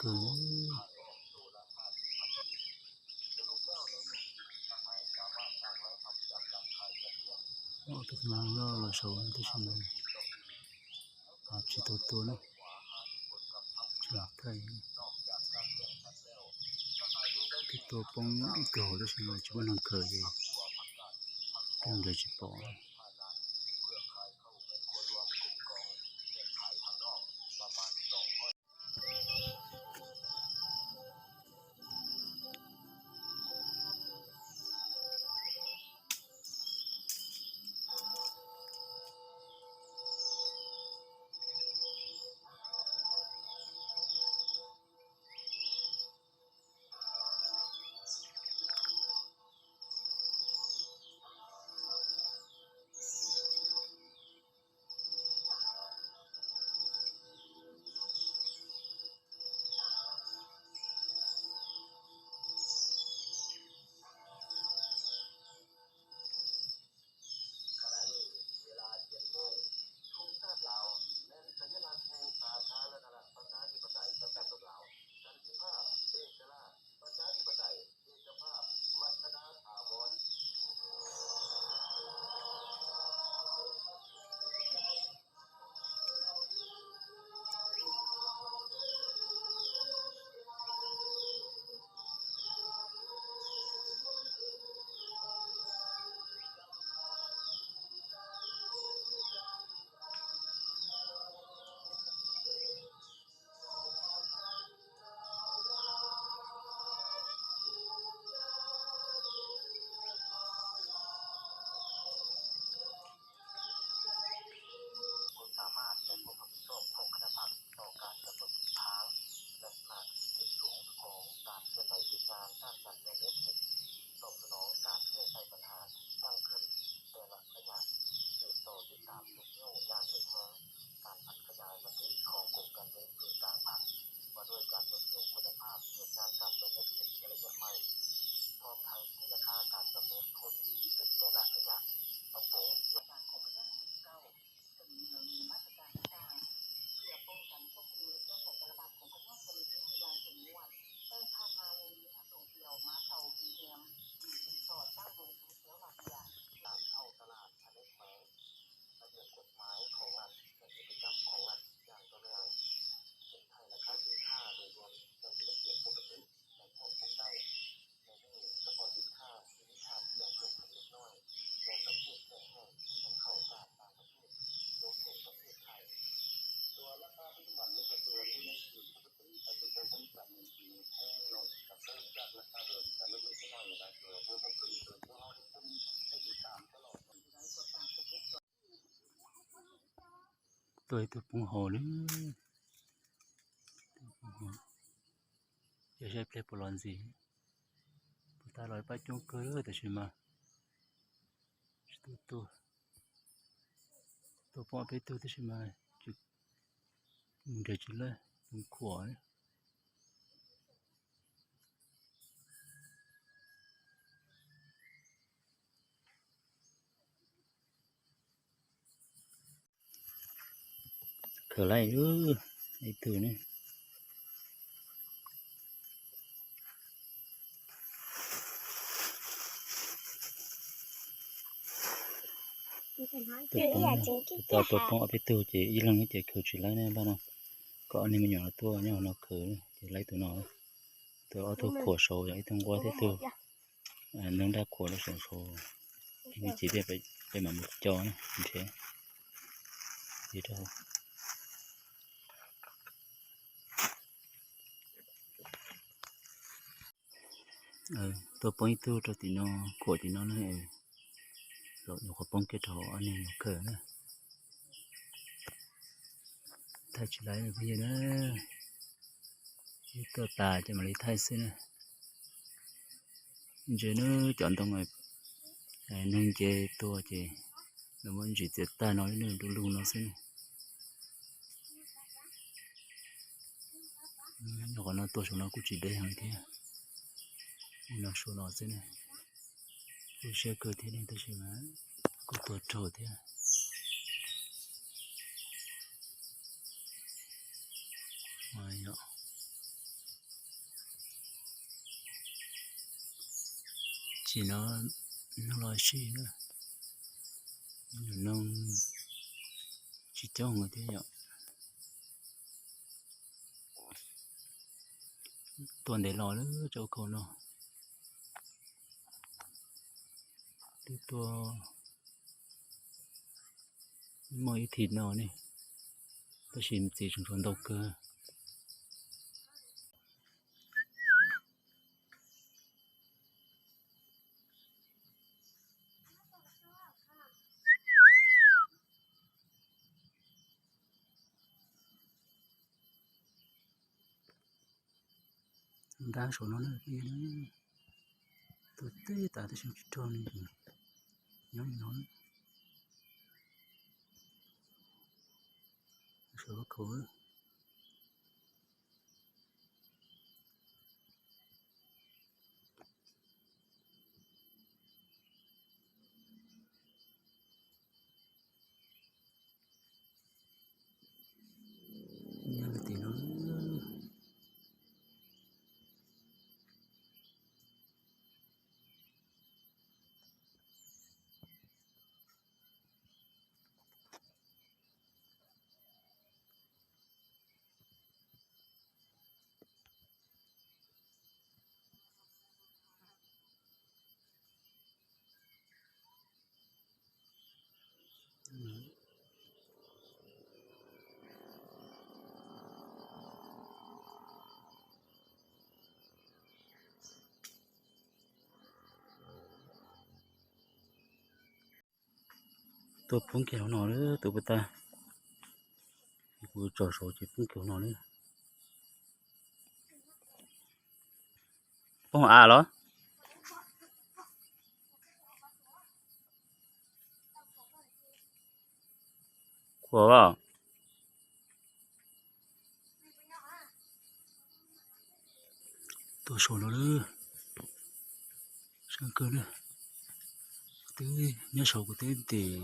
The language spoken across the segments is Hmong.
Tus no loj los saud tab sis mas tsis tau tua na, tsis tau thaij. Twb tua poob ib tug hauv tab sis mas tsis muaj neeg khaws ces tej ntawd tsis pom. Tuaj ib tug poob hauv li, ces saib pliag puas los ntxiv. Puas tau los pab coob kawg li tab sis mas tsis tau tuaj, tuaj poob peb tug tab sis mas mus nrhiav tsis laib, poob khuam li. Khaws laib ib tug ne. Tus poob, tus tau tua poob ob peb tug ces ib leeg ces khaws tsis laib ne npaj no. Kom ob niag me nyuam no tuaj nyob hauv no khaws ces laib tus no. Tus ob tug khuam saud yog ib tug nquab thiab tug neeg daj khuam rau saum saud. Ib me ntsis thiab peb mam mus co na nrhiav. Tua poob ib tug rau tim no, khuam tim no na, los nyuam qhuav poob kiag rau ob niag nyuam khaws na. Thaij tsis laib phooj ywg na, ib tuaj tas ces mam li thaij xwb na. Ntses na, cov ntoo neeg nce tua ces lawv muab ntsis txiav tag no, lub lug lug no xwb na. Nyuam qhuav no tua saum no kuj tsis deb heev thiab. No saum no xwb na, kuj siab kawg thiab ne tab sis mas kuj tua raug thiab. Ces no, no los sib na, no tsis coob thiab yom. Tua ntev los lawm, tso khau no. Twb tua muaj ib thim no ne, tab sis txiv tseem tshuav ntau kawg. Nrab saum no na, tua teb tas tab sis tsis raug li, nyob li no. Saum lub khau. Nyob li tim no. Tua poob kiag hauv no lawm tus puas tag. Kuv tso saud ces poob kiag hauv no lawm. Poob hauv av los? Khuam. Tua saud no lawm. Sab kawg na. Twb nyob saud kuv twb ntim,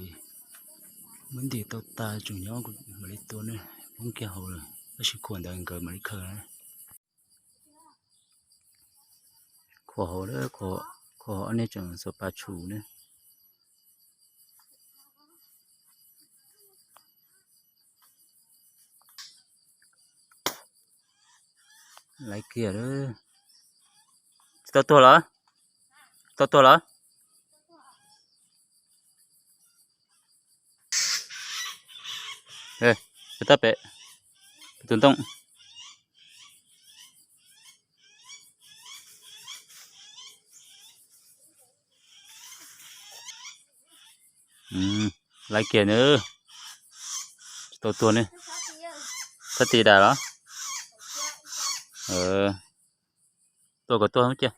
muab ntim tau tas tseem nyob kuv mam li tua ne. Poob kiag hauv lawm tab sis khuam ntawd nkawd mam li khaws na. Khuam hauv, khuam hauv ob niag tseem xuas pas tshum ne. Laiv kiag lawm. Tsis tau tuag los? Tsis tau tuag los? Tab pem tus ntoo. Laiv kiag nws. Tsis tau tuag ne. Sab tim dam los? Tua kom tuag cia.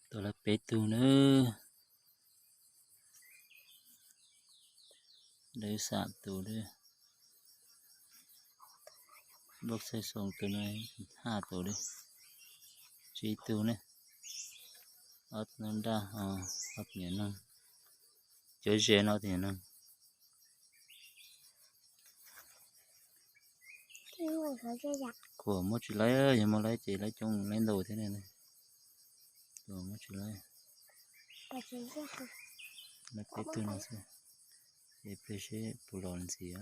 Tua lawv peb tug nawb. Lawv xam tus li. Npauj Xaij Xoo tus no haj tus li. Tsib tug ne. Ob tug nraj ho, ob tug nyuam noog. Cov ze no tus nyuam noog. Khuam muab tsis laib, yog muab laib ces laib coob laib ntau thiab ne. Khuam muab tsis laib. Laib peb tug no xwb. Ces pliag seb puas los ntxiv.